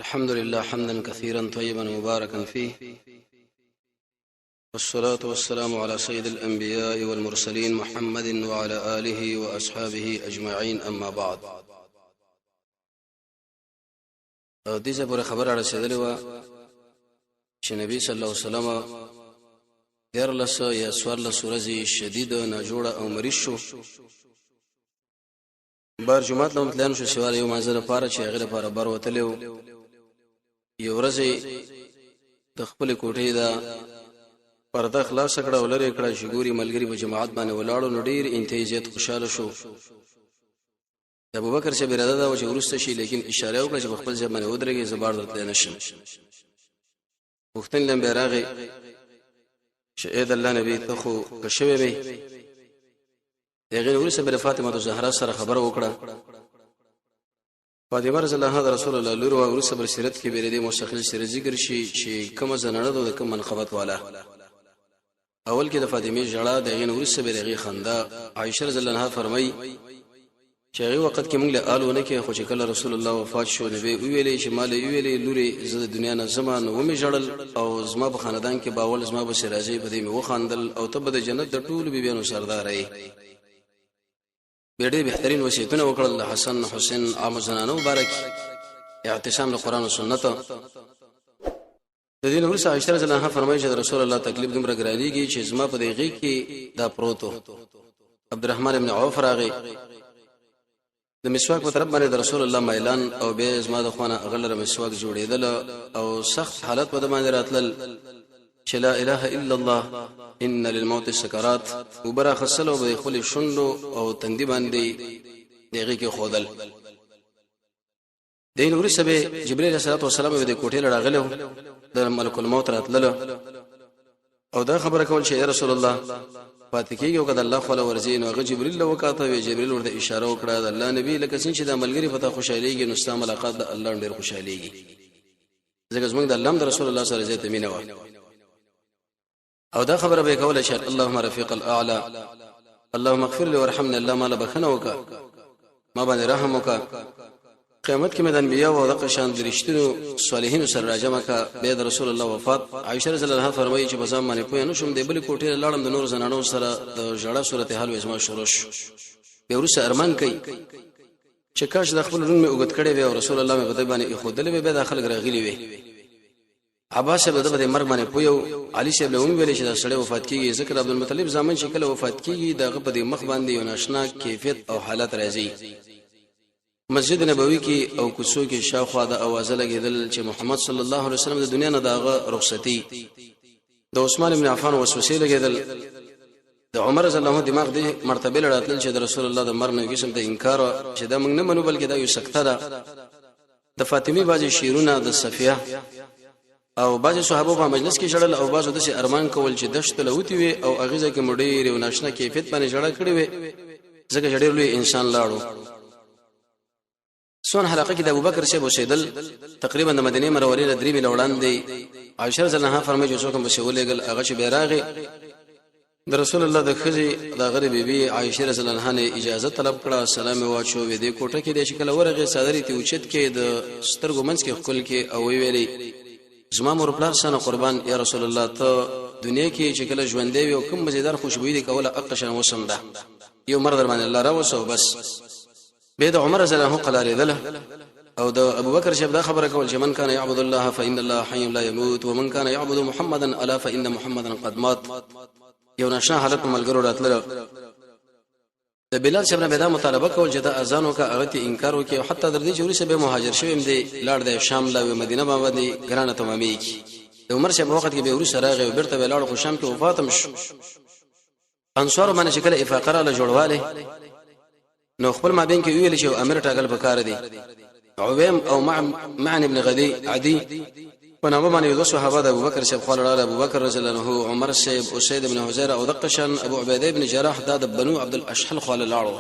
الحمد لله حمدا كثيرا طيبا مباركا فيه، والصلاة والسلام على سيد الأنبياء والمرسلين محمد وعلى آله وأصحابه أجمعين، أما بعد. دې ځای پورې خبره رسېدلې وه چې نبی صلی الله علیه وسلم 13 یا 14 ورځې شدید ناجوړه او مریض شو. بار جماعت له تلان شو سوال یو مازه لپاره چې هغه لپاره بار وتلو. یو ورځ د خپل کوټې دا پرده خلاص کړه ولرې کړه چې ګوري ملګری په جماعت باندې ولاړو، نو ډیر انتهایی زیات خوشاله شو. د ابوبکر صاحب اراده دا و چې ورسته شي، لیکن اشاره وکړه چې په خپل ځای باندې ودرېږي، زه بار درتلی نه شم. پوښتنې لم بیا راغی چې ای د الله نبي، ته خو ښه شوی وې. د هغې نه وروسته بیا فاطمه زهرا سره خبره وکړه. فاطمه رضی الله عنها د رسول الله لور وه. وروسته بر سیرت کې بیا د مستقل سیرت ذکر شي چې کومه زنانه ده، د کوم منقبت والا. اول کې د فاطمې ژړا، د هغې نه وروسته بیا د هغې خندا. عایشه رضی الله عنها فرمایي چې هغې وخت کې موږ له آلو نه کې، خو چې کله رسول الله وفات شو، نو به ویلې چې مال ویلې لورې زه د دنیا نه زما، نو ومې ژړل او زما په خاندان کې باول زما به راځي، په دې مې وخاندل او ته به د جنت د ټولو بیبیانو سردار یې. بیا ډېر بهترین وصیتونه وکړل د حسن حسین عام زنانو مبارک اعتصام د قرآن او سنت. د دین ورسره عائشہ رضی الله عنها فرمایي چې رسول الله تکلیف دومره ګرانیږي چې زما په دې غي کې دا پروتو. عبدالرحمن ابن عوف راغی، د مسواک په طرف باندې د رسول الله میلان او به زما د خوانه غلره مسواک جوړېدل او سخت حالت په باندې راتلل چې لا اله الا الله ان للموت سکرات. وبره خسل او به خپل شوندو او تندی باندې دغه کې خودل. دین ورسره به جبرئیل علیه السلام به د کوټې لړاغلو د ملک الموت راتلل او دا خبره کول چې رسول الله پاتې کېږي او که د الله خپل ورځي. نو هغه جبرئیل له وکاته وی، جبرئیل ورته اشاره وکړه د الله نبی لکه څنګه چې د ملګری پتا خوشاليږي، نو ستا ملاقات د الله ډیر خوشاليږي، ځکه زمونږ د الله د رسول الله سره زیاته مینه وه. او دا خبره به کوله چې اللهم رفیق الاعلى اللهم اغفر لي وارحمني، الله مال بخنه وکا، ما باندې رحم وکا، قیامت کې مې د انبیاء او د قشان درشتونو صالحینو سره راجمع کا. به د رسول الله وفات، عائشه رضی الله عنها فرمایي چې بزام باندې پوه نه شوم، د بل کوټې لاړم، د نور زنانو سره د ژړا صورت حال وزما شروع شو. به ورسره ارمان کوي چې کاش د خپل رون مې وګت کړي وي او رسول الله مې په دې باندې خودلې وي، به د خلک راغلي وي. عباس صاحب د مرګ باندې پویو، علي صاحب له ویل چې دا سړی وفات کیږي، ځکه د عبدالمطلب زامن چې کله وفات کیږي دغه په دې مخ باندې یو ناشنا کیفیت او حالت راځي. مسجد نبوي کې او کوڅو کې شاوخوا د اوازه لګېدل چې محمد صلی الله علیه وسلم د دنیا نه داغه رخصتي. د عثمان ابن عفان وسوسې لګېدل، د عمر رضی الله عنه دماغ دې مرتبه لړاتل چې د رسول الله د مرګ نه قسم ته انکار چې دا موږ نه منو، بلکې دا یو سکته ده. د فاطمي بعضې شعرونه، د صفیه او بعضې صحابه په مجلس کې ژړل او بعضو داسې ارمان کول چې دشت لوتی وي او هغې ځای کې مو ډېر یو ناشنا کیفیت باندې ژړا کړې وي، ځکه چې ډېر لوی انسان لاړو. سون حلقه کې د ابوبکر صاحب اوسېدل، تقریبا د مدینه منورې له 3 میله وړاندې. عائشه رضی الله عنها فرمایي چې څوک هم پسې ولېږل، هغه چې بیا راغی د رسول الله د خزي د غری بیبي عائشه رضی الله عنها نه اجازه طلب کړه، سلام واچو وې د کوټه کې د شکل ورغه صدرې ته اوچت کې د سترګو منځ کې خپل کې او ویلې زما مور پلار سره قربان یا رسول الله، ته دنیا کې چې کله ژوندې وي او کوم مزیدار خوشبوئی دي کوله اقشان وسم ده یو مر در باندې الله راوسو بس. به د عمر رضی الله عنه قلارېدله او د ابوبکر شیب دا خبره کول چې من کان يعبد الله فإن الله حي لا يموت ومن کان يعبد محمدا الا فإن محمدا قد مات. یو ناشنا حالت ملګرو راتلل، د بلال صاحب نه دا مطالبه کول چې دا اذان وکړه، هغه ته انکار وکړي او حتی در دې چې ورسره به مهاجر شوی دی لاړ دی شام لا مدینه باندې ګرانه تمامېږي. د عمر صاحب وخت کې به ورسره راغی او بیرته ولاړ، خو شام کې وفاتم شو. انصار باندې چې کله افاقه را جوړواله نو خپل مابین کې ویل چې امیر ټاکل پکار دی. عویم او معن ابن غدی عدی په نامه باندې یو صحابه د ابوبکر صاحب خپل رااله، ابوبکر رضی الله عنه، عمر صاحب، اسید ابن حزیر او دقشن ابو عبیده ابن جراح، دا د بنو عبد الاشحل خپل لاړو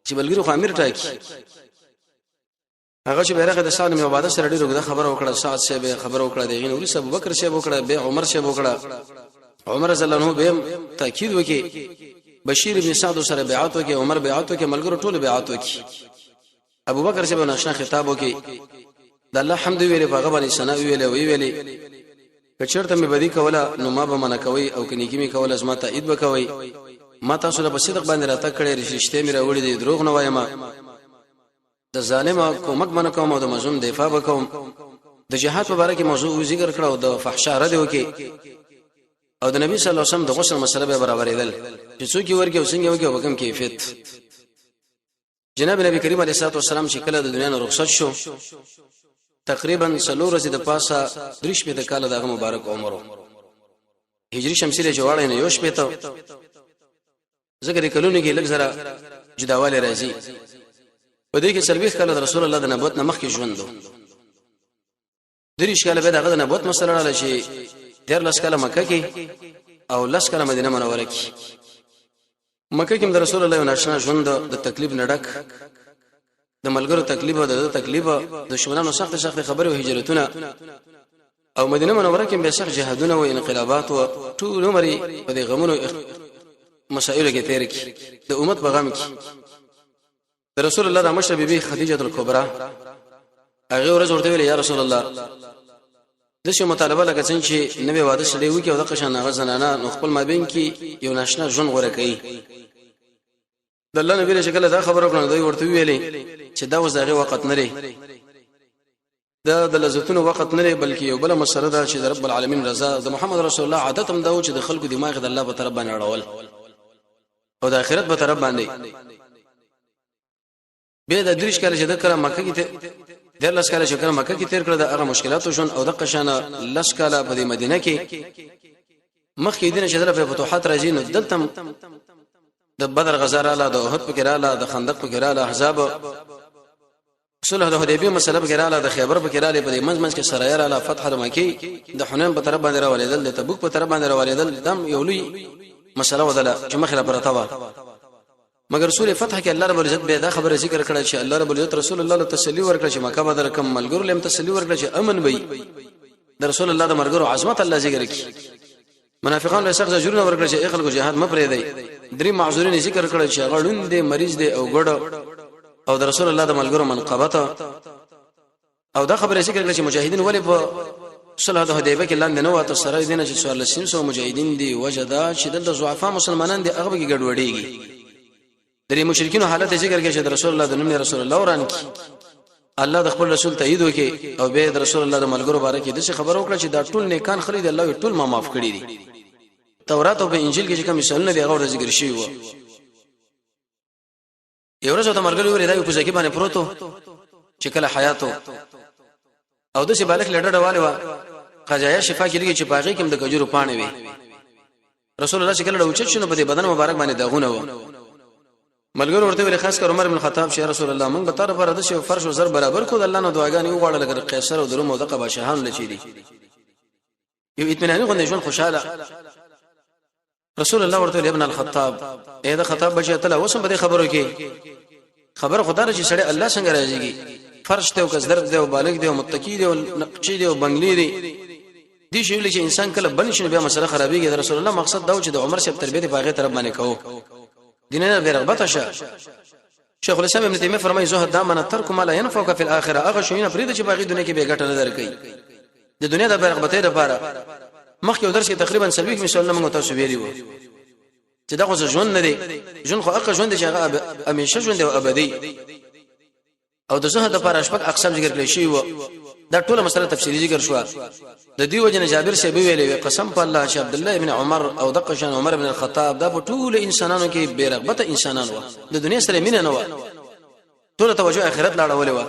چې بلګری خو امیر ټاکي. هغه چې بیرغه د سعد بن عباده سره ډیره وګړه خبره وکړه، سعد صاحب خبره وکړه، دغه نو ورسره ابوبکر صاحب وکړه، به عمر صاحب وکړه، عمر رضی الله عنه به تاکید وکي، بشیر بن سعد سره بیعت وکي، عمر بیعت وکي، ملګرو ټول بیعت وکي. ابوبکر صاحب ناشنا خطاب وکي، د الله حمد ویلې، په هغه باندې ثنا ویلې، وی ویلې که چېرته مې بدی کوله نو ما به منع کوي او که نیکی مې کوله زما تایید به کوي. ما تاسو له په صدق باندې راته کړې، رښتیا مې راوړي دي، دروغ نه وایم، د ظالم کومک منه کوم او د مظلوم دفاع وکوم. د جهاد په باره کې موضوع ذکر کړه او د فحشا رد وکي او د نبی صلی الله علیه وسلم د غسل مسله به برابرېدل چې څوک یې ورکه او څنګه ورکه او کوم کیفیت. جناب نبی کریم علیه الصلاه والسلام چې کله د دنیا نه رخصت شو، تقریبا څلور ورځې د پاسه درش په د کال دغه مبارک عمر، هجری شمسی له جوړه نه یو شپه ته ذکر کلونو کې لږ زره جداواله راځي. په دې کې سلويخ کال د رسول الله د نبوت نه مخکې ژوند و، دریش کاله به دغه د نبوت مسله رااله چې 13 کاله مکه کې او لس کاله مدینه منوره کې. مکه کې د رسول الله یو ناشنا ژوند، د تکلیف نډک، د ملګرو تکلیف او د تکلیف، دشمنانو سخت سخت خبرې او هجرتونه، او مدینه منوره کې به سخت جهادونه او انقلابات او ټول عمر په دې غمونو مسائلو کې تیر کی، د امت په غم کې. د رسول الله د مشر بیبي خدیجه الکبرى هغه ورځ ورته ویل، یا رسول الله، د شی مطالبه لکه څنګه چې نوې واده سړی وکي او د قشان هغه زنانه نو خپل مابین کې یو ناشنا ژوند غوړه کوي. د الله نبی له شکل دا خبره کړه، دوی ورته ویلې چې دا اوس دغه وخت نه لري، دا د لذتونو وخت نه لري، بلکې یو بل مسله ده چې د رب العالمین رضا. د محمد رسول الله عادت هم دا و چې د خلکو دماغ د الله په طرف باندې اړول او د آخرت په طرف باندې. به د دریش کال چې د کله مکه کې، د لس کال چې کله مکه کې تیر کړ، د هغه مشکلاتو شون او د قشانه لس کال په دې مدینه کې مخکې دینه چې دلته فتوحات راځي، نو دلته د بدر غزا رااله، د احد پکې رااله، د خندق پکې رااله، احزاب، صلح د حدیبیه مسله پکې رااله، د خیبر پکې رااله، په دې منځ منځ کې سرایا رااله، فتح د مکی، د حنین په طرف باندې راولېدل، د تبوک په طرف باندې راولېدل. دم یو لوی مسله ودله چې مخې را پرته وه. مګر سورې فتح کې الله رب العزت به دا خبره ذکر کړه چې الله رب العزت رسول الله له تسلی ورکړه چې مکه بدر کم، ملګرو لم تسلی ورکړه چې امن وي. د رسول الله د ملګرو عظمت الله ذکر کړي. منافقان له سخت زجرونه ورکړه چې خلکو جهاد مپرې دی. درې معذورین ذکر کړه چې هغه ړوند دی، مریض دی او ګډ، او د رسول الله د ملګرو منقبت. او دا خبره ذکر کړه چې مجاهدین ولې په صلح د حدیبه کې لاندې نه واته سره دینه چې 1400 مجاهدین دي، وجدا چې دلته ضعفا مسلمانان دي، هغه به ګډوډيږي. درې مشرکین حالت ذکر کړي چې د رسول الله د نوم رسول الله وران کی، الله د خپل رسول تایید وکي، او به د رسول الله د ملګرو باره کې د څه خبرو وکړه چې دا ټول نیکان خلک دی، الله ټول ما معاف کړی دي. تورات او انجیل کې چې کوم مثالونه دی هغه ذکر شوی وو. یو ورځ ته مرګلي ورې دا په ځکه باندې پروتو چې کله حیاتو او د څه بالغ لړډه ډواله وا قضایا شفا کې لګي چې باغې کې د کجورو پانه وي. رسول الله چې کله اوچت شنو په دې بدن مبارک باندې داغونه و. ملګرو ورته ویل، خاص کر عمر بن خطاب، چې رسول الله، مونږ به تر پر د شی فرش او زر برابر کو، د الله نو دعاګانې وغواړه لکه قیصر او د روم او د قباشهان لچې دي، یو اطمیناني غوندې ژوند خوشاله. رسول الله ورته ابن الخطاب، اې د خطاب بچی، ته اوس په دې خبرو کې خبر خدای چې سړی الله څنګه راځيږي؟ فرش ته او کزدر دی او بالغ دی او متکی دی او نقشې دی او بنگلې دی دي شی چې انسان کله بن شي بیا مسله خرابېږي. د رسول الله مقصد دا و چې د عمر شپ تربیت په هغه طرف باندې کوو، دینه به رغبت شه. شیخ الاسلام ابن تیمیه فرمایي، زهد دا من ترک ما لا ينفعك في الاخره، هغه شیونه پرې چې باغی دنیا کې به ګټه نه درکې د دنیا د برغبتې لپاره. مخکې درس کې تقریبا سلويخ مثالونه موږ تاسو ویلي وو چې دا خو ژوند نه دی، ژوند خو هغه ژوند دی چې هغه همیشه ژوند دی او ابدي. او د زهد لپاره شپږ اقسام ذکر کړی شوی وو، دا ټوله مسله تفصیلی ذکر شو. د دې وجه جابر سی ویلې وی، قسم په الله چې عبد الله ابن عمر او د قشان عمر ابن الخطاب دا په ټول انسانانو کې بے رغبت انسانان وو، د دنیا سره مینه نه و، ټول توجه آخرت لاړولې و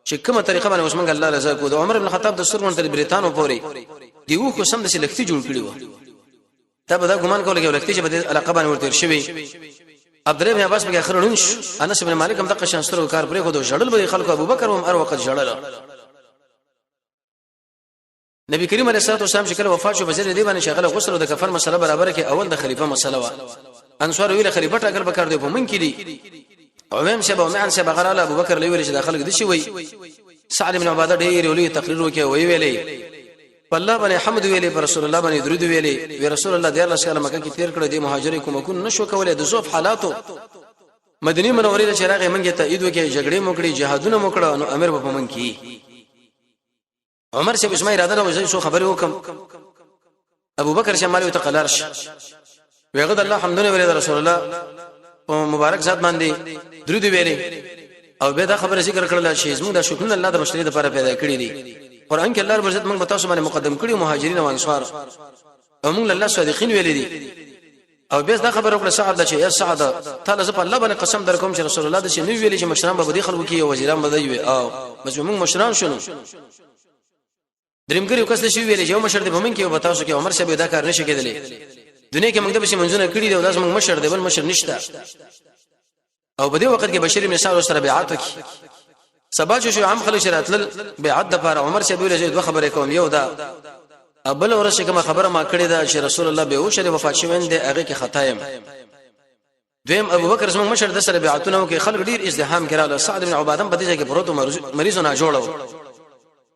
چې کومه طریقه باندې اوس موږ الله رضا کو. د عمر ابن الخطاب د سترګو تر بریتانو پورې دیو خو سم د لختی جوړ کړی و، تا به دا ګمان کول کې لختی چې په دې علاقه باندې ورتیر شوی. عبد الله بن عباس به اخر لونش، انس بن مالک هم دغه شان سترګو کار پرې خو د جړل به خلکو، ابوبکر هم هر وخت جړل. نبی کریم علیه الصلاه والسلام چې کله وفات شو، بزر دی باندې شغله غسل او د کفن مسله برابر کې اول د خلیفہ مسله وا. انصار ویل خلیفہ ټاکل پکار دی په من کې دي. عویم شبه او معن شبه غراله ابو بکر لوی چې داخل دي شي وي. سعد بن عباده ډیر لوی تقریر وکړ، وی ویلې په الله باندې حمد ویلې، پر رسول الله باندې درود ویلې، وی رسول الله د الله سره مکه کې تیر کړ دی، مهاجر کوم کو نشو کولای د زوف حالاتو، مدینه منورې ته چراغ منګه ته عید وکي، جګړې مو کړې، جهادونه مو کړه، نو امیر په من کې. عمر صاحب اسماعیل اراده وځي سو خبرې وکم. ابو بکر شمال ته قلار شي، ویغه د الله حمدونه ویل، رسول الله په مبارک ذات باندې درود ویلې، او به دا خبره ذکر کړل چې زموږ د شکرونه الله د مشتری لپاره پیدا کړی دي. قران کې الله رب عزت موږ تاسو باندې مقدم کړی مهاجرین او انصار، او موږ الله صادقین ویلې دي. او به دا خبره وکړه سعد چې یا سعد، تعالی زه په الله باندې قسم درکوم چې رسول الله د چې نو ویلې چې مشران به دي خلکو کې او وزیران به دی وي، او بس موږ مشران شونو. درېمګری کس د شی ویلې چې مشر دی په من کې او تاسو کې. عمر صاحب دا کار نشي کېدلی، دنیا کې موږ د بشي منځونه کړی دی او داس موږ مشر دی، بل مشر نشته. او په دې وخت کې بشیر بن سعد سره بیعت وکړي. سبا چې شو عام خلک شراتل بیعت د پاره، عمر صاحب ویل چې دوه خبرې کوم. یو دا ابل ورځ کومه خبره ما کړې ده چې رسول الله به وشره وفات شوی دی، هغه کې خطا یم. دویم، ابو بکر زموږ مشر د سره بیعتونه وکي. خلک ډیر ازدحام کړه، سعد بن عباده په دې ځای کې پروت مریض نه جوړو،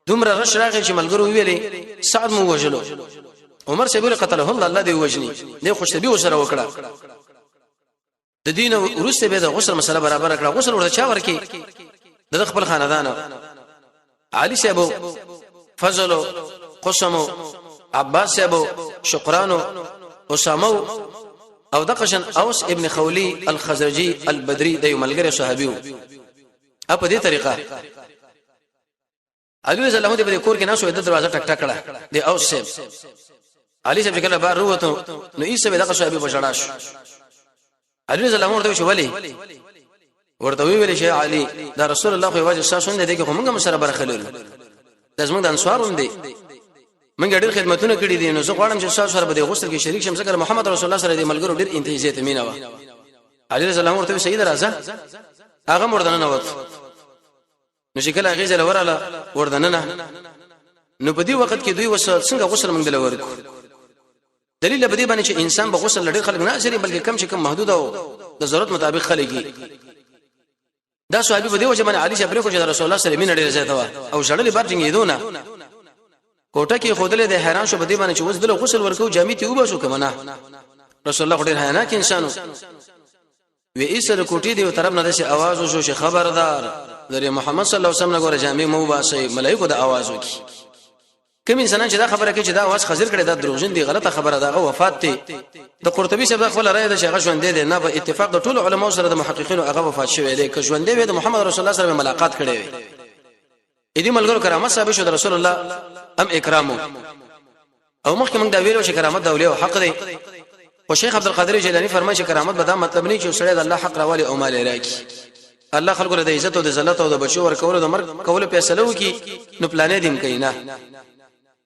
دومره رش راغی چې ملګرو ویلې سعد مو وژلو. عمر صاحب قتله الله، الله دی وژني دی، خوشتبي وسره وکړه. د دین ورسته به د غسل مسله برابر کړه. غسل ورته چا ورکی؟ د خپل خاندان علي صاحب، فضل، قسم، عباس صاحب، شقرانو، اسامه، او دقشن اوس ابن خولی الخزرجی البدری د یو ملګری صحابي وو. په دې طریقه علي رضی الله عنه په کور کې ناسو، د دروازه ټک ټک کړه د اوس صاحب. علي صاحب کله بار وروته نو ایسه به دغه صحابي بشړا شو. علي رضی الله عنه ورته شو ولی ورته ویل شي علي، دا رسول الله خو واجب ساسون دي کې خو موږ سره برخه لرو، د زموږ د انصارون دي، موږ ډېر خدمتونه کړې دي، نو زه غواړم چې تاسو سره به د غسل کې شریک شم، ځکه محمد رسول الله سره د ملګرو ډېر انتهایی مینه و. علي رضی الله عنه ورته سید راځه، هغه مردنه نه وت. نو چې کله هغه ځل وراله وردننه، نو په دې وخت کې دوی وس څنګه غسل موږ دلور کو. دلیل په دې باندې چې انسان به غسل لړ خلک نه اثري، بلکې کم چې کم محدود او د ضرورت مطابق خلک. دا صحابي په دې وجه باندې علي شپره کو چې رسول الله صلی الله علیه وسلم ډېر زیاته وا او ژړلې بار ټینګېدونه کوټه کې خودلې د حیران شو په دې باندې چې اوس دله غسل ورکو جامې ته وباسو کنه. رسول الله ډېر حیران کې انسانو وی ایسه د کوټې دی طرف نه داسې आवाज وشو چې خبردار لري محمد صلی الله علیه وسلم ګوره جامې مو باسي. ملائکه د आवाज وکي. کوم انسانان چې دا خبره کوي چې دا आवाज خزر کړي، دا دروغجن دي، غلطه خبره ده، هغه وفات دي. د قرطبي صاحب خپل رائے ده چې هغه ژوند دی نه، په اتفاق د ټولو علماو سره د محققینو هغه وفات شوی دی. که ژوند دی د محمد رسول الله سره ملاقات کړی وي. دې ملګرو کرامت صاحب شو د رسول الله ام اکرامو. او مخکې موږ دا ویلو چې کرامت د اولیاء حق دی، خو شیخ عبد القادر جیلانی فرمایي چې کرامت به دا مطلب نه چې سړی د الله حق راوالي او مال راکي، الله خلکو له عزت او د ذلت او د بچو ورکولو د مرګ کولو فیصله وکي نو پلانې دیم کوي نه.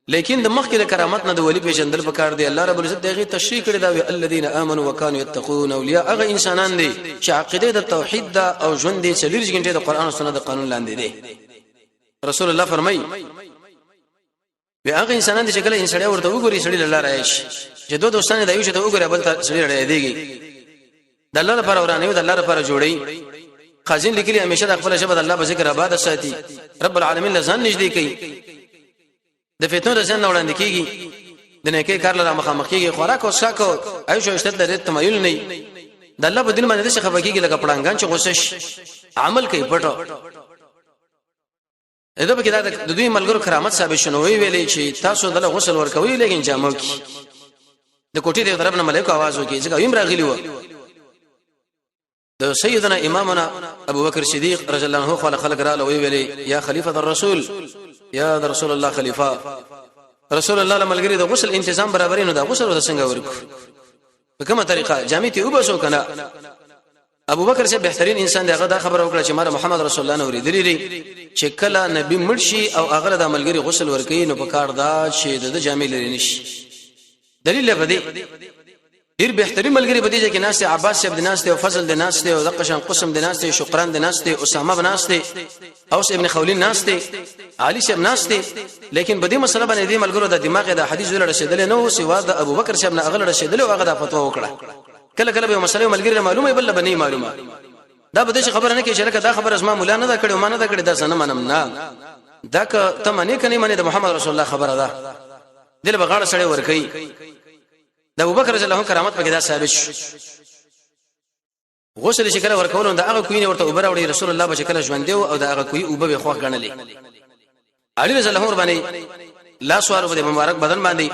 لیکن د مخکې د کرامت نه د ولی پیژندل پکار دی. الله رب العزت دغه تشریح کړی دا وی الذين امنوا وكانوا يتقون. اولیاء هغه انسانان دي چې عقیده د توحید دا او ژوند دي چې لري ګنټه د قران او سنت د قانون لاندې دي. رسول الله فرمایي بیا هغه انسانان چې کله انسان ورته وګوري سړي لاله رايش، چې دوه دوستان د یو چې ته وګوري بل ته سړي رايديږي. د الله لپاره ورانه د الله لپاره جوړي. خازن لیکلي همیشه د خپل ژبه د الله په ذکر آباد ساتي، رب العالمین لزان نږدې کوي، د فتنو د ځان نه وړاندې کیږي، د نیکي کار لپاره مخامخ کیږي، خوراک او څښاک او عیش او عشرت لري تمایل نه، د الله په دین باندې څه خفه کیږي لکه پړنګان چې غوسه شي، عمل کوي پټو. دا به کې دا د دوی ملګرو کرامت ثابت شنو. ویلې چې تاسو دله غسل ورکوي لیکن جامو کې د کوټې د طرف نه ملائکه आवाज وکړي، ځکه یې راغلی و. د سیدنا امامنا ابو بکر صدیق رضی الله عنه خلک خلک را لوي ویلې یا خلیفہ الرسول، یا د رسول الله خلیفہ، رسول الله لملګری د غسل انتظام برابرې، نو د غسل ورته څنګه ورکو، په کومه طریقه جامې ته وباسو کنه؟ ابو بکر چې بهترین انسان دی، هغه دا خبره وکړه چې ماره محمد رسول الله نو ورېدلی دی چې کله نبی مړ شي او هغه د ملګری غسل ورکړي نو په کار دا چې د جامې لري نشي. دلیل په دې ډیر بهترین ملګری په دې کې ناس عباس صاحب د ناس او فضل د ناس او دقشان قسم د ناس شقران د ناس اسامه بن ناس اوس ابن خولین ناس علي صاحب ناس. لیکن په دې مسله باندې دې ملګرو د دماغ د حدیث ول رسیدل نه و، سوا د ابوبکر صاحب نه اغل رسیدل او هغه د فتوا وکړه. کله کله به مسله ملګری معلومه بل به نه معلومه. دا به دې خبره نه کې چې لکه دا خبره زما مولا نه دا کړې ما نه دا کړې، دا سنه منم نه، دا که ته منې کني منې د محمد رسول الله خبره ده، دل بغاړه سړی ور کوي. د ابوبکر رضی الله عنه کرامت پکې دا ثابت شو. غسل چې کله ورکول دا هغه کوی نه ورته وبره وړي. رسول الله به کله ژوند دی او دا هغه کوی او به خوښ غنلې. علي رضی الله عنه باندې لاس وارو په مبارک بدن باندې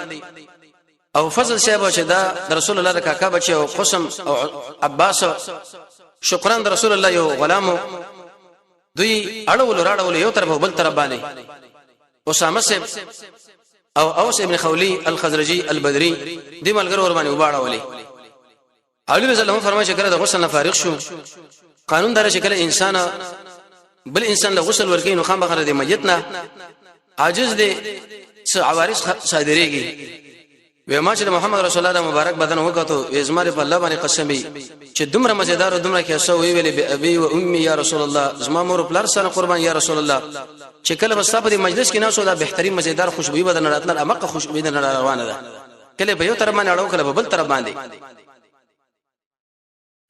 او فضل صاحب چې دا د رسول الله د کاکا بچي او قسم او عباس شکران د رسول الله یو غلام دوی اړول راړول یو طرف او بل طرف باندې اسامه صاحب او اوس ابن خولی الخزرجی البدری دی ملګرو ور باندې وباړولې علي رضی الله عنه فرمایي چې کله د غسل نه فارغ شو، قانون دار چې کله انسان بل انسان له غسل ورکې نو خامخا د میت نه عاجز دی، څه عوارض صادرېږي. وې ما چې محمد رسول الله د مبارک بدن وکړو، وې زما په الله باندې قسم چې دومره مزیدار او دومره کیسه وی ویلې، به ابي و امي یا رسول الله، زما مور پلار سره قربان یا رسول الله، چې کله بس په دې مجلس کې ناسو دا بهترین مزیدار خوشبوئی بدن راتله، امقه خوشبوئی بدن روانه ده، کله په یو طرف باندې اړو، کله په بل طرف باندې.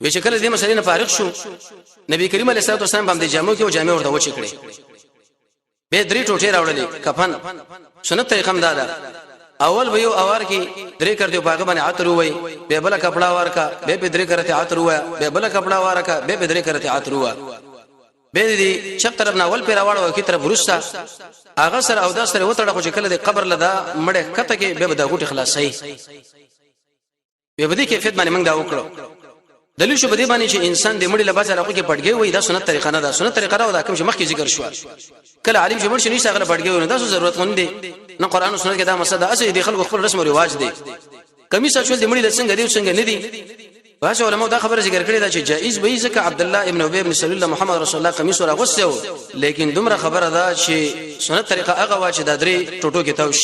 وی چې کله دې مسلې نه فارغ شو، نبی کریم علیه الصلاه والسلام باندې جامو کې او جامې ورته وچ کړې، به درې ټوټې راوړلې کفن. سنت طریقه هم دا ده، اول به یو اوار کې درې کړ دی پاګه باندې عطر وای، به بل کپڑا ورکا، به په درې کرته عطر وای، به بل کپڑا ورکا، به په درې کرته عطر وای، به دې چپ طرف نه اول پر راوړ او کی طرف ورسته هغه سره او دا سره وتړه. خو چې کله د قبر لدا مړ کته کې به د غوټه خلاصي، به بده کیفیت باندې موږ دا وکړو. دلیل شو بده باندې چې انسان د مړي لباس علاقو کې پټګي وي، دا سنت طریقه نه ده. سنت طریقه دا کوم چې مخکې ذکر شو، کله عالم چې مړ شي نشته غل پټګي وي، دا څه ضرورت نه دی، نه قران او سنت کې دا مسله ده، اسې د خلکو خپل رسم او رواج دی. کمیس اچول د مړي لڅنګه دی څنګه نه دی، بعض علماء دا خبره ذکر کړې ده چې جائز به ځکه عبد الله ابن ابي ابن سلول محمد رسول الله قمیص را غوسته و، لیکن دومره خبره ده چې سنت طریقه هغه وا چې د درې ټوټو کې تاوش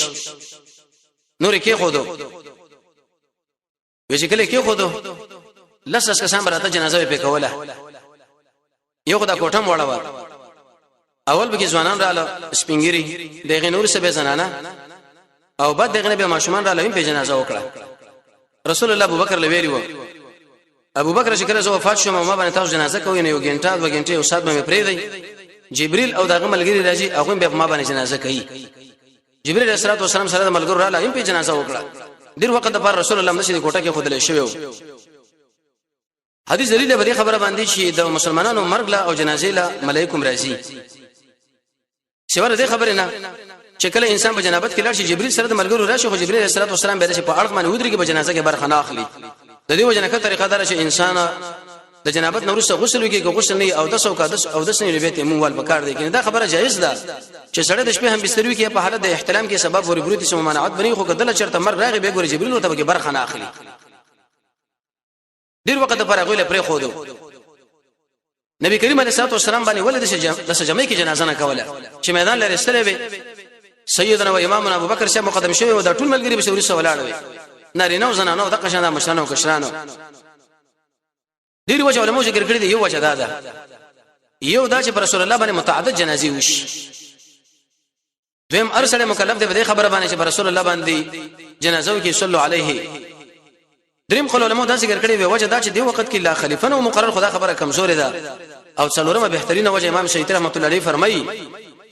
نور کې خودو. وی چې کله کې خودو لس لس کسان براته جنازه په کوله، یو خدا کوټم وړه و، اول به کې ځوانان رااله سپینګری، دغه نور څه به زنانه او بعد دغه نه به ماشومان رااله، په جنازه وکړه. رسول الله ابو بکر لویلی و، ابو بکر چې کله زه وفات شوم ما باندې تاسو جنازه کوی، نه یو غنټه دوه غنټه او ساعت به پرې دی، جبريل او دغه ملګری راځي، هغه به ما باندې جنازه کوي. جبريل علیه السلام سره د ملګرو رااله، هم په جنازه وکړه. ډیر وخت د پر رسول الله مسجد کوټه کې خودلې شوی. حدیث دلیل به خبره باندې چې د مسلمانانو مرګ لا او جنازې لا ملائکم راځي، سیوره دې خبره نه چې کله انسان په جنابت کې لاړ شي جبريل سره د ملګرو راشي، خو جبريل علیه السلام به په اړخ باندې ودرېږي، په جنازه کې برخه نه اخلي. د دې وجه نه که طریقه دار چې انسان د جنابت نورسته غسل وکړي، که غسل نه او د سو کا د او د سنې بیت مون وال پکار دی. کنه دا خبره جایز ده چې سړی د شپې هم بستر وکړي په حالت د احتلام کې سبب ورې بروتي سم ممانعت بني، خو کدل چرته مرګ راغی به ګوري جبريل ورته کې برخه نه اخلي. ډیر وخت لپاره غویله پرې خودو. نبی کریم علیه الصلاه والسلام باندې ولې د سجمې کې جنازه نه کوله چې میدان لري ستلې وي، سیدنا و امامنا ابو بکر شه مقدم شوی او د ټول ملګری به ورسره ولاړ وي، نارینه او زنانه او د قشنه مشرانو او کشرانو. ډیر وجه علماء ذکر کړی دی، یو وجه دا ده، یو دا چې پر رسول الله باندې متعدد جنازې وشي. دویم ارسل مکلف دی په دې خبره باندې چې رسول الله باندې جنازه کې صلو علیه. دریم قول علماء دا ذکر کړی وی وجه دا چې دی وخت کې لا خلیفہ نو مقرر، خدا خبره کمزورې ده. او څلورمه بهترینه وجه امام شیطی رحمت الله علیه فرمایي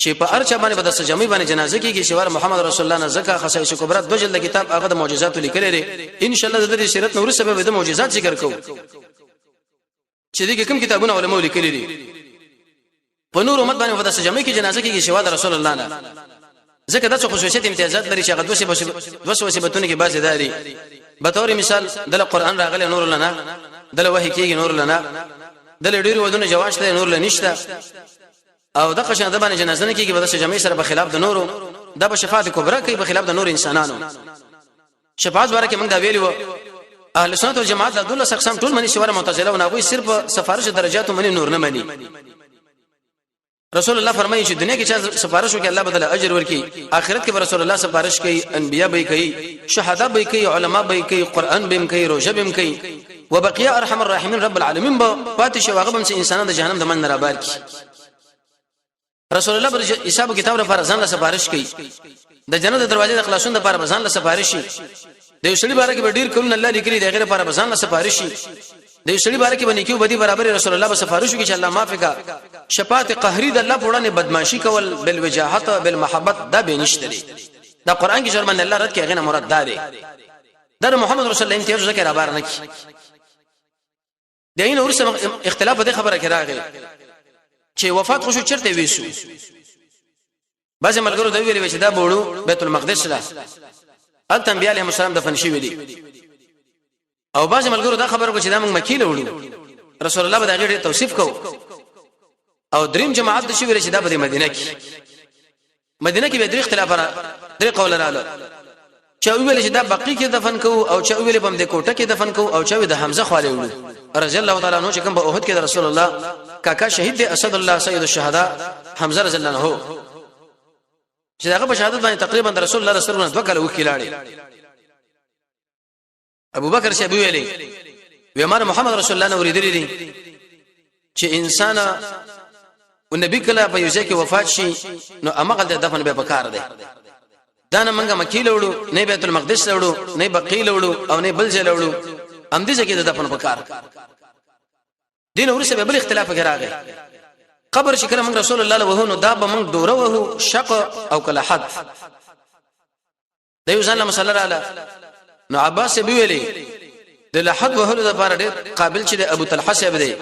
چې په ارچا باندې به د سجمي باندې جنازه کیږي شوار محمد رسول الله نه زکه خصائص کبرا دو جلد کتاب هغه د معجزاتو لیکل لري. ان شاء الله د دې سیرت نور سبب د معجزات ذکر کوو چې دې کوم کتابونه علماء لیکلي دي. په نور امت باندې په داسې جمع کې جنازه کېږي شوا د رسول الله نه، ځکه دا څه خصوصیت امتیازات لري چې هغه 200 صفاتونه کې بعضې داري. به تور مثال دله قرآن راغلی نور لنا، دله وحی کېږي نور لنا، دله ډېر ودونه جواز شته نور لنشته، او دغه شان د باندې جنازه نه کېږي په داسې جمع سره په خلاف د نورو. دا به شفاعت کبرا کوي په خلاف د نور انسانانو. شفاعت باره کې موږ دا ویلي وو اهل سنت والجماعت د 12 اقسام ټول مني سوره معتزله او ناغوي صرف سفارش درجات مني، نور نه مني. رسول الله فرمایي چې دنیا کې چا سفارش وکړي الله بدل اجر ورکي، آخرت کې رسول الله سفارش کوي، انبیا به کوي، شهدا به کوي، علما به کوي، قران به کوي، روزه به کوي، وبقیا ارحم الراحمین رب العالمین به پاتې شي، هغه به انسانان د جهنم د من نه رابار کی. رسول الله پر حساب کتاب لپاره ځان له سفارش کوي، د جنت د دروازې د خلاصون لپاره ځان له سفارش شي، د یو سړي باره کې به ډیر کلونه الله لیکلي د غیر لپاره ځان له سفارش شي، د یو سړي باره کې به نیکي او بدی برابر رسول الله به سفارش وکړي چې الله معاف کړه. شفاعت قهري د الله په وړاندې بدمعشي کول بالوجاهت بالمحبت دا به نشته دی. دا قران کې شرمن الله رد کې غنه مراد دا دی، دا محمد رسول الله امتیاز ذکر بار نه کی. د عین ورسره اختلاف په دې خبره کې راغی چې وفات خو شو چرته ویسو. بعض ملګرو دا ویلي چې دا بوړو بیت المقدس له الته انبیاء علیهم السلام دفن شوی دي. او بعض ملګرو دا خبره کوي چې دا موږ مکی له وړو، رسول الله به دا غیر توصیف کو. او دریم جماعت د شي ویل چې دا په مدینه کې، مدینه کې به درې اختلاف را درې قول رااله. چا ویل چې دا بقیع کې دفن کو، او چا ویل په دې کوټه کې دفن کو، او چا د حمزه خواله وړو رضی الله تعالی عنہ، چې کوم په احد کې د رسول الله کاکا شهید دی، اسد الله سید الشهدا حمزه رضی الله عنه، چې هغه په شهادت باندې تقریبا د رسول الله رسول الله 2 کاله وکړي لاړې. ابو بکر صاحب ویلي وی مر محمد رسول الله نو ورېدلې دي چې انسان او نبی کله په یو ځای کې وفات شي نو امغه د دفن به پکار دی. دا نه منګه مکی لوړو، نه بیت المقدس لوړو، نه بقیع لوړو، او نه بل ځای لوړو، ام دې ځای کې د دفن پکار. دین ورسره به بل اختلاف کې راغی، قبر چې کله موږ رسول الله له نو دا به موږ دوره وه شق او کله حد د یو ځان له مسله رااله. نو عباس به ویلي د لحد وهلو د لپاره ډېر قابل چې د ابو طلحه صاحب دی،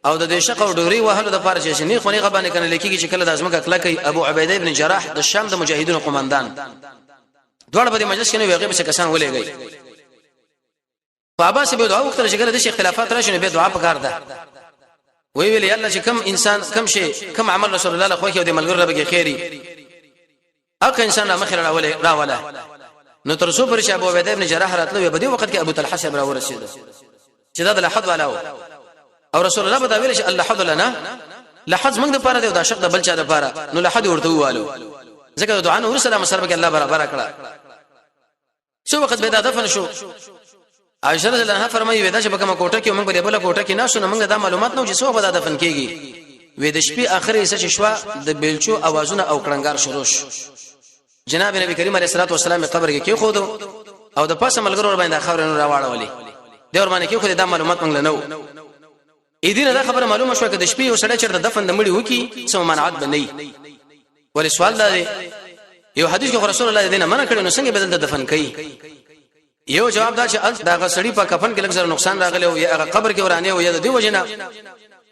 او د دې شق او ډوري وهلو د لپاره چې نه خونی غبانه کنه لیکيږي چې کله د ازمکه کله کوي ابو عبیده ابن جراح د شام د مجاهدینو قومندان. دواړه په مجلس کې نه ویغه به کسان ولېږي. په عباس به دعا وکړه چې کله د اختلافات راشي نو به دعا پکار ده. وی ویل یاله چې کم انسان کم شي کم عمل رسول الله له خوخه او د ملګرو رب کې خیری اګه انسان را مخ راولې راوله. نو تر څو پر چې ابو عبیده ابن جراح راتلو، په دې وخت کې ابو طلحه صاحب را ورسید چې دا د لحد والاو، او رسول الله به دا ویل چې الله حد لنا، لحد موږ د پاره دی او د شق د بل چا د پاره. نو لحد ورته والو، ځکه د دعا نور سلام سره به الله برابر کړه. څو وخت به دا دفن شو. عائشه رضی الله عنها فرمایي ودا چې په کومه کوټه کې موږ به بل کوټه کې ناسو، نو موږ دا معلومات نو چې څو وخت دا دفن کیږي. وې د شپې اخري حصہ چې شو د بیلچو اوازونه او کړنګار شروع شو. جناب نبی کریم علیه الصلاه والسلام قبر کې کې خود او د پاسه ملګرو ور باندې خبره نور راواړولې د ور باندې کې خو دا معلومات موږ نه نو. اې دینه دا خبره معلومه شو چې د شپې یو سړی چرته دفن د مړي وکي څه منعت بنئ. ولې سوال دا دی، یو حدیث کې رسول الله دینه منع کړو، نو څنګه بدل دفن کوي؟ یو جواب دا چې دا غسړی په کفن کې لږ زره نقصان راغلی او یا هغه قبر کې ورانه او یا د دې وجنه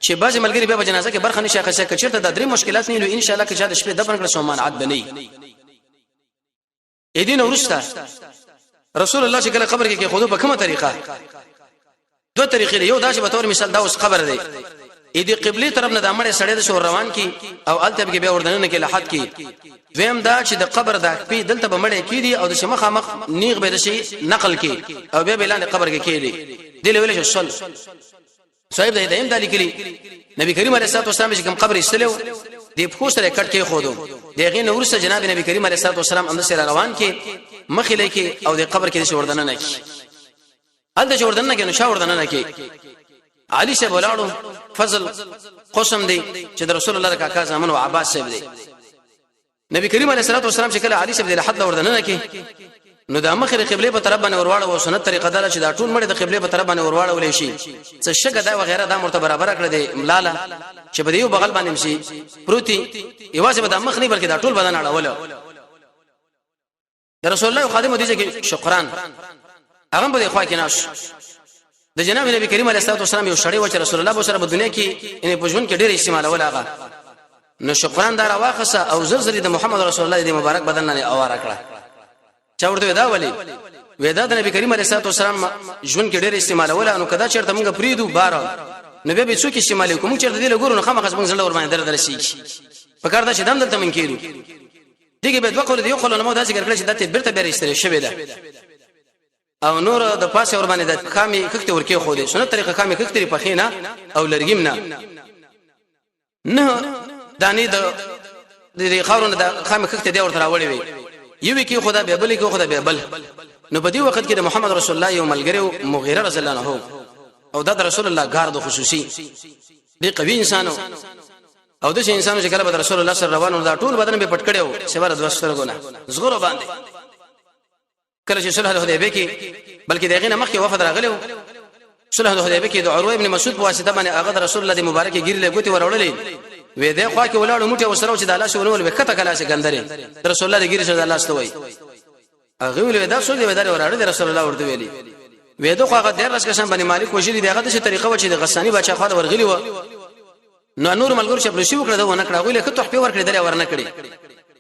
چې بعضی ملګری بیا په جنازه کې برخه نشي اخیسته. کچرته دا درې مشکلات نه، نو ان شاء الله که د شپې دفن کړ سو منعت بنئ. اې دین ورسته رسول الله چې کله قبر کې خودو په کومه طریقه؟ دوه طریقې. یو دا چې به تور مثال دا اوس قبر دی، اې دې قبله طرف نه د امړې سړې د شور روان کی او الته به بیا وردننه کې لحد کی. دویم دا چې د قبر د پی دلته به مړې کی دي او د شمخه مخ نیغ به شي نقل کی او بیا بلان قبر کې کېدی دی ویل شي صل صاحب د هدایم د لیکلي نبی کریم علیه الصلاه والسلام چې کوم قبر استلو دی په سره کټ کې خودو دغه نو ورسره جناب نبی کریم علیه الصلاه والسلام هم سره روان کې مخې لکه او د قبر کې وردن نه کی. هلته چې وردن نه کې نو شا وردن نه کې علي صاحب ولاړو. فضل قسم دی چې د رسول الله کاکا زامن او عباس صاحب دی. نبی کریم علیه الصلاه والسلام چې کله علي صاحب د لحد لور دننه کې نو د مخې د قبله په طرف باندې ورواړه او سنت طریقه دا چې دا ټول مړي د قبله په طرف باندې ورواړه ولې شي، څه شګه دا وغیرہ دا مرته برابر کړ دی ملاله چې په یو بغل باندې شي پروتي، یوازې به د مخ نه بلکې دا ټول بدن اړول. د رسول الله خادم دي چې شکران هغه په خوا کې ناش د جناب نبی کریم علیه الصلاه والسلام یو شړی و چې رسول الله سره په دنیا کې ان په ژوند کې ډېر استعمالول هغه. نو شکران دار واخصه او زر زر د محمد رسول الله د مبارک بدن نه اواره کړه. چا ورته دا ولی ودا د نبی کریم علیه الصلاه والسلام ژوند کې ډېر استعمالول، نو کدا چیرته موږ پریدو بار نو به څوک استعمال کوم؟ چیرته دې لګورو نو خامخا موږ زړه ور باندې درد رسیږي. په کار دا چې دم دلته من کېدو دغه به دوه قول دی. یو قول نو دا ذکر کړی چې د ته بیرته بیرته استری شوی ده او نور د پاسه ور باندې د خامي خخته ورکه خو دي سنت طریقه خامي خخته په خینه او لرګیم نه نه دانی د دې خاورونه د خامي خخته دی ورته راوړی وي، یو کې خدا به بل کې خدا به بل. نو په دې وخت کې د محمد رسول الله یو ملګری مغیره رضی الله عنه او د رسول الله ګارد خصوصي دی، قوي انسانو او د انسانو چې کله به رسول الله صلی الله روانو دا ټول بدن به پټ کړو سیوره دوه سترګو نه زغرو باندې. کله چې صلح الحدیبیه کې، بلکې دغه نه مخکې وفد راغلی و، صلح الحدیبیه کې د عروه ابن مسعود په واسطه باندې هغه د رسول الله د مبارک ګیر له ګوتې وروړلې وې د خوا کې ولاړو موټه وسره چې د الله شو ونول وکته کله چې ګندري د رسول الله د ګیر سره د الله ستوي. هغه ویل دا څو دی وداري وراړي د رسول الله ورته ویلي وې د خو هغه د رس کسان باندې مالک وجلی دی. هغه د طریقه و چې د غسانی بچا خو ورغلی و، نو نور ملګرو چې پلوسی وکړه دا ونه کړه، غوله ته تحفه ورکړې درې ورنه کړې.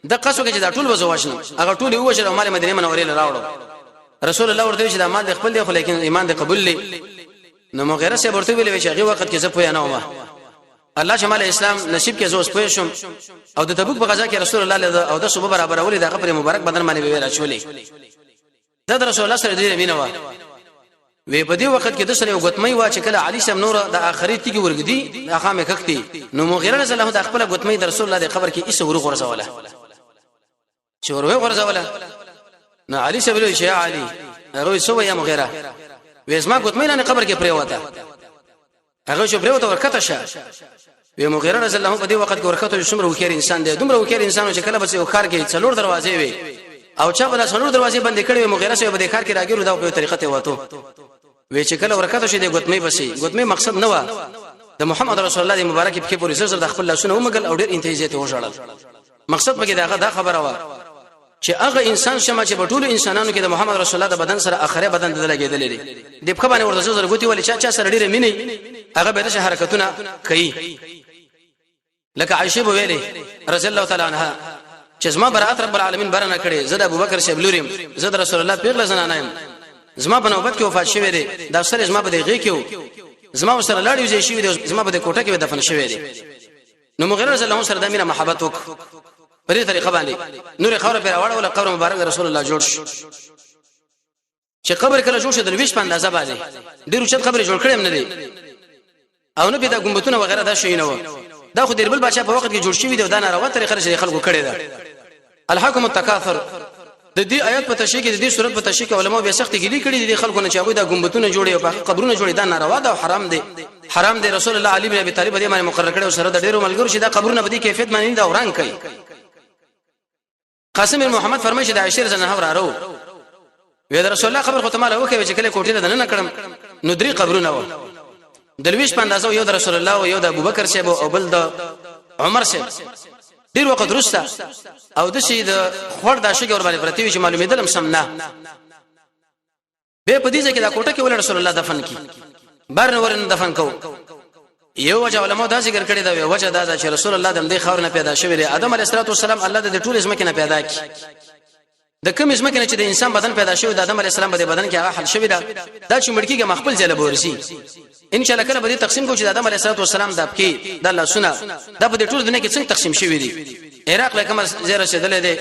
د قصو کې چې دا ټول وزوښنه هغه ټول یو وشل او مال مدینه منورې راوړو. رسول الله ورته چې دا مال د خپل دی، خو لیکن ایمان د قبول لې. نو مغیره سه ورته ویل چې هغه وخت کې زه پوه نه وم، الله چې مال اسلام نصیب کې زه اوس پوه شم. او د تبوک په غزا کې رسول الله له او د صبح برابر ولې دغه پر مبارک بدن باندې ویل چولې. دا د رسول الله سره ډیره مینه و. وی په دې وخت کې د سره یو غتمې وا چې کله علي سم نور د اخري تیګي ورګدي د خامه کښتي، نو مغیره رضی الله د خپل غتمې د رسول الله د قبر کې ایسه ورغ ورزوله. چې وروي غرزوله نو علي سم ویل چې علي هغه سو یا مغیره وې زما غتمې نه قبر کې پریوته. هغه چې پریوته ورکته شه. وی مغیره رضی الله په دې وخت کې ورکته چې څومره وکړ انسان دی، دومره وکړ انسان چې کله بچ یو خار کې څلور دروازې وي او چا به څلور دروازې بندې کړې وي، مغیره سره به د خار کې راګیرو دا په طریقه ته وته. وی چې کله ورکته شي د ګوتمې بسې ګوتمې مقصد نه و، د محمد رسول الله د مبارک په پورې زر د خپل لاسونه ومګل او ډېر انتهایی ته وژړل. مقصد پکې داغه دا خبره و چې هغه انسان شمه چې په ټولو انسانانو کې د محمد رسول الله د بدن سره اخره بدن د لګېدلې دي، د پخ باندې ورته زر ګوتی ولې چا چا سره ډېره مینه هغه به د حرکتونه کوي. لکه عائشه به ویلې رضی الله تعالی عنها چې زما برات رب العالمین برنه کړي، زه د ابوبکر صاحب لوریم، زه د رسول الله پیغله زنانه یم، زما په نوبت کې وفات شوی دی، دا سره زما په دغه کې زما سره لاړ یو شوی دی، زما په کوټه کې دفن شوی دی. نو مغیره رضی الله سره د مینه محبت وک په دې طریقه باندې نور خبره پر راوړل. قبر مبارک رسول الله جوړ شو. چې قبر کله جوړ شو د لویش په اندازه باندې ډیر اوچت قبر جوړ کړم نه دی او نه پیدا ګمبتونه وغیرہ دا شي نه و. دا خو دیربل بادشاہ په وخت کې جوړ شوی دی، دا ناروا طریقه چې خلکو کړی دا. الحکم التکاثر د دې آیات په تشریح کې، د دې صورت په تشریح کې علماء بیا سخت ګیلي کړي دي خلکو نه چې هغه دا ګمبتونه جوړي او قبرونه جوړي، دا ناروا ده او حرام دی، حرام دی. رسول الله علی بن ابي طالب دې باندې مقرر کړو سره د ډیرو ملګرو چې دا قبرونه په دې کیفیت باندې دا وران کوي. قاسم بن محمد فرمایي چې د عائشه رضی الله عنها راو وی د رسول الله خبر خو ته مال وکوي چې کله کوټې ته نه کړم نو درې قبرونه و د لویش په اندازه، یو د رسول الله او یو د ابوبکر صاحب او بل د عمر صاحب. ډیر وخت وروسته او د شي د خور د شګه ور باندې پرتی وی چې معلومېدلم سم نه به په دې ځای کې دا کوټه کې ول رسول الله دفن کی بار نور نه دفن کو. یو وجه علماء دا ذکر کړی دا وجه دا چې رسول الله د دې خاور نه پیدا شوی دی. آدم علیه السلام الله د ټول ځمکې نه پیدا کی، د کوم ځمکې نه چې د انسان بدن پیدا شوی د آدم علیه السلام په بدن کې هغه حل شوی دا دا چې مړکیږي مخبل ځله بورسي. ان شاء الله کله به تقسیم کو چې د آدم علیه السلام د پکې د الله سونه د په ټول دنیا کې څنګه تقسیم شوی دی. عراق لکه زیره رسیدلې دی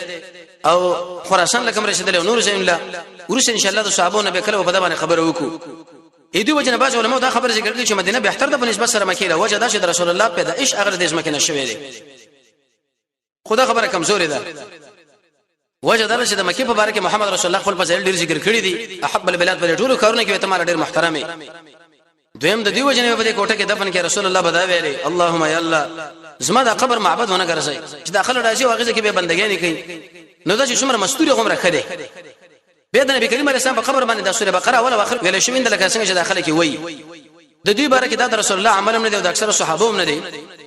او خراسان لکه رسیدلې او نور ځایونه لا ورسې ان شاء الله د صحابو نه به کله په دغه خبره وکړو. اې دی وجه نه باز علماء دا خبره ذکر کړي چې مدینه بهتر ده په نسبت سره مکه له وجه دا چې د رسول الله پیدائش هغه د ځمکې نه شوی دی. خدا خبره کمزوري ده. وجه دا چې د مکه په باره کې محمد رسول الله خپل فضایل ډیر ذکر کړی دي، احب البلاد په ټولو کارونو کې ته مال ډیر محترمه. دویم د دې وجه نه په دې کوټه کې دفن کې رسول الله بدا ویلي اللهم یا الله زما د قبر معبد ونه ګرځي چې داخله راځي او هغه کې به بندګۍ نه کوي، نو دا چې څومره مستوري غومره خده. به د نبی کریم علیه السلام په قبر باندې د سوره بقره اول او اخر ویل شوی لکه څنګه چې داخله کې وایي. د دې باره کې دا د رسول الله عمل هم نه دی او د اکثر صحابه هم نه دی.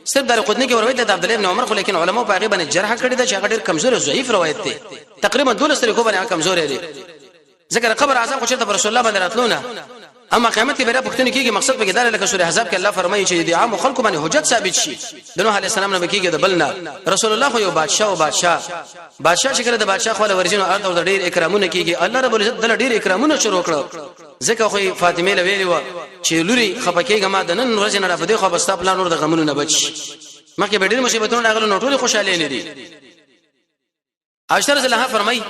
صرف دار قطنی کې روایت ده د عبد الله ابن عمر، خو لیکن علماء په هغه باندې جرح کړی ده چې هغه ډیر کمزور او ضعیف روایت دی، تقریبا 12 طریقو باندې هغه کمزور دی. ځکه قبر عذاب خو چرته رسول الله باندې راتلو نه، اما قیامت کې بیا پښتنه کیږي. مقصد پکې دا لکه سوره احزاب کې الله فرمایي چې د عام خلکو باندې حجت ثابت شي، د نوح علی السلام نه کیږي د بل نه. رسول الله خو یو بادشاہ او بادشاہ بادشاہ چې کله د بادشاہ خو ورزینو ارته ور ډیر اکرامونه کیږي، الله رب العزت دل ډیر اکرامونه شروع کړو. ځکه خو فاطمه له ویلی و چې لوري خپکیږه ما د نن ورځ نه را بده خو بس پلان نور د غمونو نه بچ، مخکې به ډیر مصیبتونه راغلو نو ټول خوشاله نه دي. عائشه رضی الله فرمای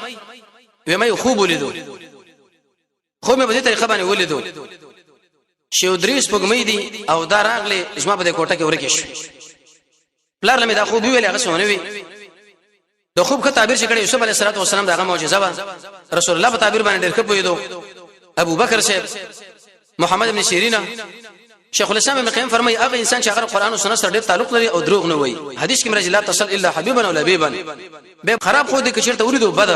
وې مې خوب ولیدو، خو مې په دې طریقه باندې ولیدو چې یو درې سپوږمۍ دي او دا راغلې زما په دې کوټه کې ورکې شو. پلار لمه دا خوب ویل هغه سونه وی د خوب ښه تعبیر چې کړی یوسف علیه السلام دغه معجزه وه. رسول الله په تعبیر باندې ډېر ښه پوهېدو. ابو بکر صاحب محمد ابن سیرین شیخ الاسلام ابن قیم فرمایي هغه انسان چې هغه قرآن او سنت سره ډېر تعلق لري او دروغ نه وایي، حدیث کې مرضی لا تصل الا حبیبا او لبیبا، به خراب خو دې کچرته ولیدو بد.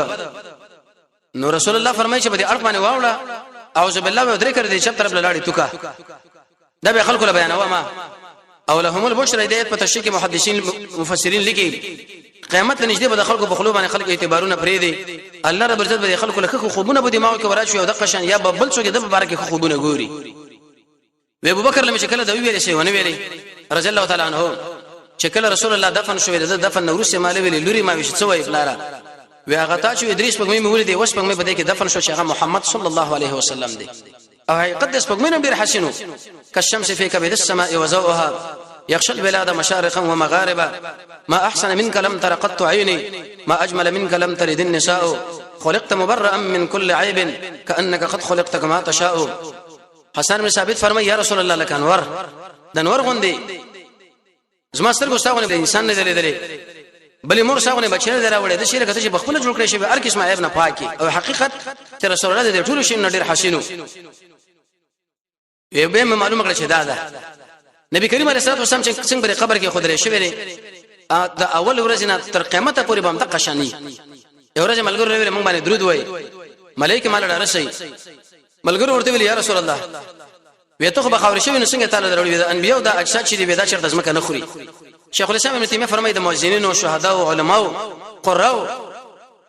نو رسول الله فرمایي چې په دې اړه باندې واوړه اعوذ بالله و درې کړې دې چپ طرف لاړې توکا دا به خلکو له بیانوا ما او لهم البشرى. دې په تشریح کې محدثین مفسرین لیکي قیامت ته نږدې به د خلکو په خلو باندې خلک اعتبارونه پرې دي، الله رب عزت به خلکو له خو خوبونه په دماغ کې وراشي او د قشن یا بل څوک د مبارک خو خوبونه ګوري. وی ابو بکر لمه چې کله د ویل شي ونه ویلې رضی الله تعالی عنہ چې کله رسول الله دفن شوې ده، دفن نو روسه مال ویلې، لوري ما وی، څه وای پلاره؟ وی هغه تا چې ادریس پګمې مې ولید، وس پګمې په دې کې دفن شو چې هغه محمد صلی الله علیه وسلم دی. او حقیقت د سپوږمۍ ډیر حسینو، کالشمس في كبد السماء وزوءها، يخشى البلاد مشارقا ومغاربا، ما احسن منك لم تر قط عيني، ما اجمل منك لم تلد النساء، خلقت مبرأ من كل عيب، كأنك قد خلقت كما تشاء. حسن بن ثابت فرمای، یا رسول الله، لك انور د انور غوندي، زما سترګو ستاغونه د انسان نه لیدلې، بلې مور ساغونه بچی نه دراوړې، د شي لکه چې بخپل جوړ کړی شي، هر قسمه عیب نه پاکي. او حقیقت چې رسول الله د ټولو شي نه ډیر حسینو. یو به معلومه کړ چې دا ده نبی کریم علیه الصلاه والسلام چې څنګه پر قبر کې خودلې شوی دی، د اول ورځ نه تر قیامت پورې به هم د قشانی. یو ورځ ملګرو ویل، موږ باندې درود وای، ملائکه مال رسي. ملګرو ورته ویل، یا رسول الله، وی ته خو به خاورې شوی، نو څنګه تعالی دروړي؟ د انبیو د اجساد چې دی دا چرته ځمکه نه خوري. شیخ الاسلام ابن تیمیه فرمایي، د مؤذنینو، شهدا او علماو، قراو،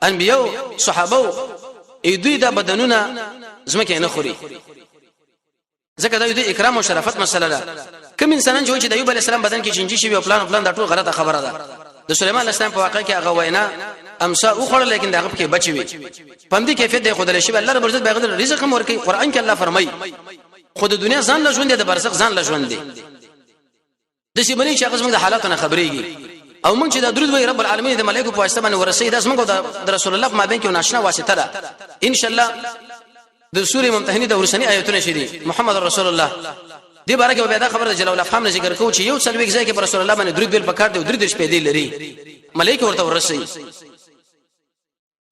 انبیو، صحابه، ای دوی د بدنونه ځمکه نه خوري، ځکه دا د اکرام او شرافت مسله ده. کوم انسانان چې د ایوب علی السلام بدن کې چنجي شي او پلان پلان، دا ټول غلطه خبره ده. د سليمان علیه السلام په واقع کې هغه وینا امسا وخوړل، لیکن دغه کې بچي وي، پم دې کیفیت دی خدای شي. الله رب عزت به غدر رزق هم ورکي، قران کې الله فرمایي. خود د دنیا ځان له ژوند دی، د برزخ ځان له ژوند دی. د سی بنی چې هغه زموږ د حالاتو نه خبرېږي، او موږ چې د درود وای، رب العالمین د ملائکه په واسطه باندې ورسې. د زموږ د رسول الله په مابین کې ناشنا واسطه ده. ان شاء الله د سورې ممتحنه د ورسنی آیتونه شې دي، محمد رسول الله دې باره کې به دا خبره جلال الافهام نه ذکر کوو چې یو څلوېښت ځای کې پر رسول الله باندې درود ویل پکار دی، او درود شپې دی لري، ملائکه ورته ورسي.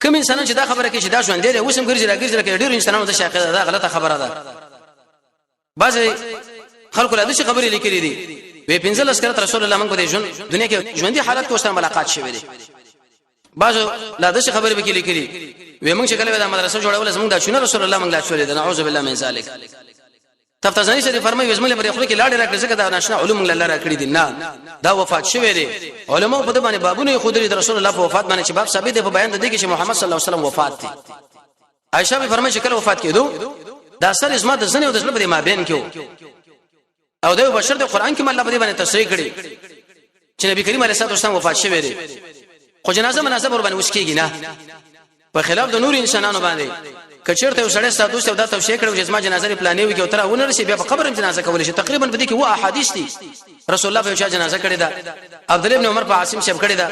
کوم انسانان چې دا خبره کوي چې دا ژوند دی، اوس هم ګرځي راګرځي، لکه ډېر انسانانو ته شاقه ده، غلطه خبره ده. بعضې خلکو لا داسې خبرې لیکلې دي، وی 15 کرت رسول الله موږ په دې ژوند دنیا کې ژوندۍ حالت کې سره ملاقات شوی دی. بعضو لا داسې خبرې پکې لیکلي، وی موږ چې کله دا مدرسه جوړوله، زموږ دا چونه رسول الله موږ لا چولې ده. نعوذ بالله من ذلک. تفتزانی سره فرمایي، زموږ پر خپل کې لاړې راکړي، ځکه دا ناشنا علوم الله را کړی دي. نه، دا وفات شوی دی. علماء په دې باندې بابونه خو درې رسول الله په وفات باندې چې باب ثابت دی په بیان د دې کې چې محمد صلی الله علیه وسلم وفات دی. عائشه به فرمایي چې کله وفات کېدو، دا سر زما د زنه او د زړه په مابین کې، او د بشر د قران کې الله په دې باندې تصریح کړي چې نبی کریم علیه الصلاه والسلام وفات شوی دی، خو جنازه مناسب ور باندې وسکیږي نه، په خلاف د نور انسانانو باندې. کچرته یو سړی ستا دوست او دا توصیه کړو چې زما جنازه لري پلانې وي کې، تر ونه رسي، بیا په قبر هم جنازه کول شي. تقریبا په دې کې و احادیث دي. رسول الله په چا جنازه کړې ده؟ عبد الله ابن عمر په عاصم شپ کړې ده،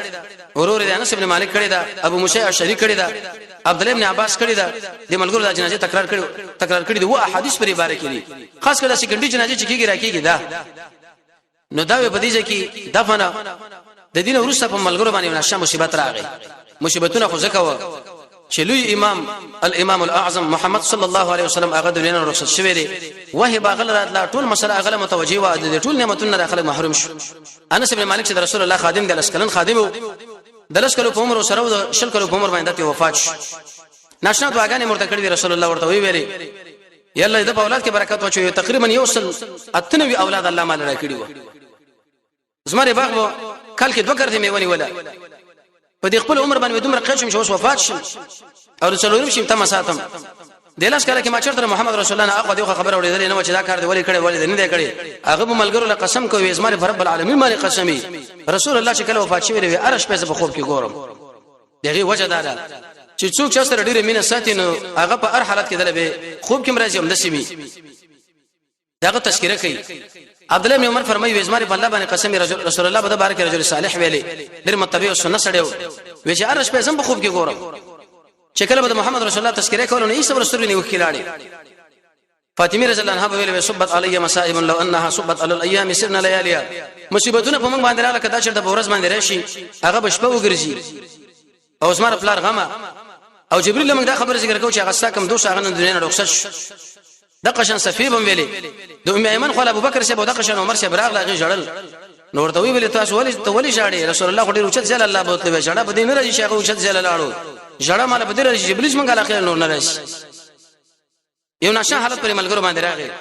ورور دی انس ابن مالک کړې ده، ابو موسی اشعری کړې ده، عبد الله ابن عباس کړې ده. د ملګرو د جنازه تکرار کړي تکرار کړي دي، و احادیث پرې باره کې دي. خاص کړه سیکنډري جنازه چې کیږي راکیږي ده. نو دا په دې کې دفن د دین ورسته په ملګرو باندې نشه مصیبت راغی. مصیبتونه خو ځکه و چې لوی امام، الامام الاعظم محمد صلی الله علیه وسلم، هغه دنیا نه رخصت شوی دی. وه باغل راتله، ټول مسله هغه متوجي و، د ټول نعمتونو نه خلک محروم شو. انس بن مالک چې رسول الله خادم دی، لسکلن خادم و، د لس کلو په عمر سره او د 20 کلو په عمر باندې وفات شو. ناشنا دعاګانې مرته کړې، رسول الله ورته وی ویلي، یلا د په اولاد کې برکت واچوي. تقریبا 198 اولاد الله مال راکړي وو. زمری باغ وو، کال کې دوه کرته میوه نیوله. په دې خپل عمر باندې دومره قید شم چې اوس وفات شم او د څلورم شم تم ساتم. د لاس کله کې ما چرته محمد رسول الله نه اخو دغه خبره اورېدلې نه چې دا کار دی ولې کړی، ولې نه دی کړی. هغه به ملګرو له قسم کوي، زما پر رب العالمین باندې قسمي، رسول الله چې کله وفات شوی دی، ارش پیسې په خوب کې ګورم. دغه وجه دا ده چې څوک چې سره ډیره مینه ساتي، نو هغه په هر حالت کې دله به خوب کې مرضی هم دسیمي دغه تذکرہ کوي. عبد الله بن عمر فرمایي، وزمار په الله باندې قسم، رسول الله به بارک رجل صالح ویلي، ډیر متبع او سنت سره وی چې ارش په زم په خوب کې ګورم چې کله به محمد رسول الله تذکرہ کول، نو یې صبر سترګې نه وکړي. فاطمه رضی الله عنها ویل، صبت علی مصائب لو انها صبت على الايام سرنا لياليا. مصیبتونه په موږ باندې رااله، کدا چې د ورځ باندې راشي، هغه بشپه وګرځي. او زماره پلار غمه او جبريل موږ دا خبره ذکر کوو چې هغه ستا کوم دوست، هغه نن دنیا نه رخصت شو. د قشن صفی بم ویلې، د ام ایمن خو ابو بکر صاحب او د قشن عمر صاحب راغله، هغه جړل. نو ورته ویل، تاسو ولې، ته ولې ژاړې؟ رسول الله خو ډیر اوچت ځل الله بوتل، ژړا په دې نه راځي چې هغه اوچت ځل لاړو، ژړا مال په دې راځي چې ابلیس مونږ لاخر نور نه راځي. یو ناشنا حالت پر ملګرو باندې راغی،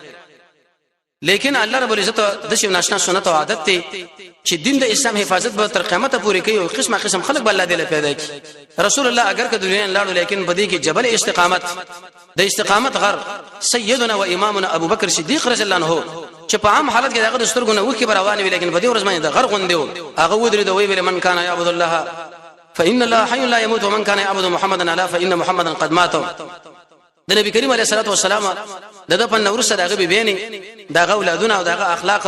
لیکن الله رب العزت د شی ناشنا سنت او عادت ته چې دین د اسلام حفاظت به تر قیامت پورې کوي، او قسمه قسم خلق به الله دې پیدا کړي. رسول الله اگر که دنیا لاړو، لیکن په دې کې جبل استقامت، د استقامت غر، سیدنا و امامنا ابو بکر صدیق رضی الله عنه چې چې په عام حالت کې دغه د سترګو نه وښي روانې وي، لیکن په دې ورځ باندې د غر غوندې و. هغه ودرېد، وی ویل: من کان یعبد الله فإن الله حي لا يموت، ومن كان يعبد محمدا لا فإن محمدا قد مات. د نبی کریم علیه الصلاه والسلام د په نورسه دغه بیبینی، دغه اولادونه او دغه اخلاق.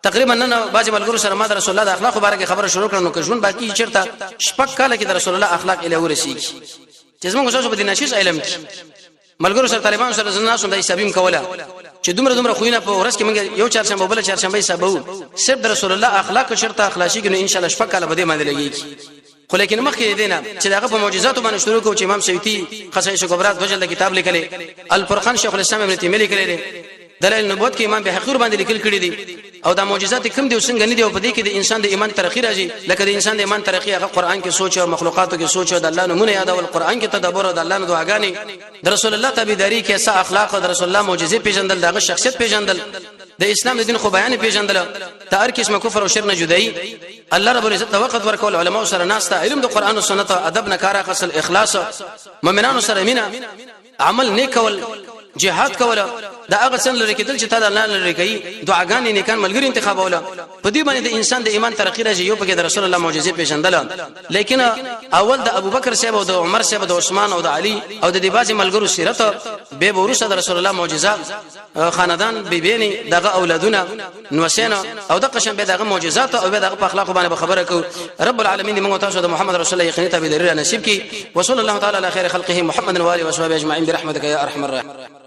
تقریبا نن بعضی ملګرو سره ما د رسول الله د اخلاق مبارک خبره شروع کړه، نو که ژوند باقی چیرته شپږ کال کې د رسول الله اخلاق اله ورسیږي چې زموږ اوسه په دې نشیز علم کې ملګرو سره، طالبانو سره زنه سم د حسابیم کوله چې دومره دومره خوینه په ورځ کې موږ یو چهارشنبه بل چهارشنبه حسابو، صرف د رسول الله اخلاق شرط اخلاصي کې، نو ان شاء الله شپږ کال به دې باندې لګیږي. خو لیکن مخکې دینه چې دغه په معجزاتو باندې شروع کو چې امام سیوطي خصائص کبرا د جلد کتاب لیکلی، الفرقان شیخ الاسلام ابن تیمیه لیکلی دی، دلایل نبوت کې امام بهقي باندې لیکل کړی دي، او دا معجزات کوم دي او څنګه نه دي، او په دې کې د انسان د ایمان ترقی راځي. لکه د انسان د ایمان ترقی هغه قران کې سوچ او مخلوقاتو کې سوچ او د الله نمونه یادول، قران کې تدبر او د الله دعاګانې، د رسول الله تابعداري کې څه اخلاق، د رسول الله معجزې پیژندل، دغه شخصیت پیژندل، د اسلام د دین خو بیان پیژندل، د هر قسمه کفر او شر نه جدای، الله رب العزت ته وخت ورکول، علما سره ناسته، علم د قران او سنت او ادب نه کار اخیستل، اخلاص، مؤمنانو سره مینا، عمل نیکول، جهاد کول، دا هغه څنګه لري کېدل چې تا د الله لري کوي، دعاګانې، نیکان ملګری انتخابول. په دې باندې د انسان د ایمان ترقی راځي. یو پکې د رسول الله معجزې پیژندل، لیکن اول د ابوبکر صاحب او د عمر صاحب، د عثمان او د علي او د دې بعضی ملګرو سیرت، به ورسره د رسول الله معجزه، خاندان، بیبینی، دغه اولادونه، نوسینه او د قشن به دغه معجزات او به دغه په اخلاق باندې خبره کو. رب العالمین موږ تاسو د محمد رسول الله یقیني تابعداري نصیب کی. وصلی الله تعالی علی خیر خلقه محمد و اله وصحبه اجمعین برحمتک یا ارحم الراحمین.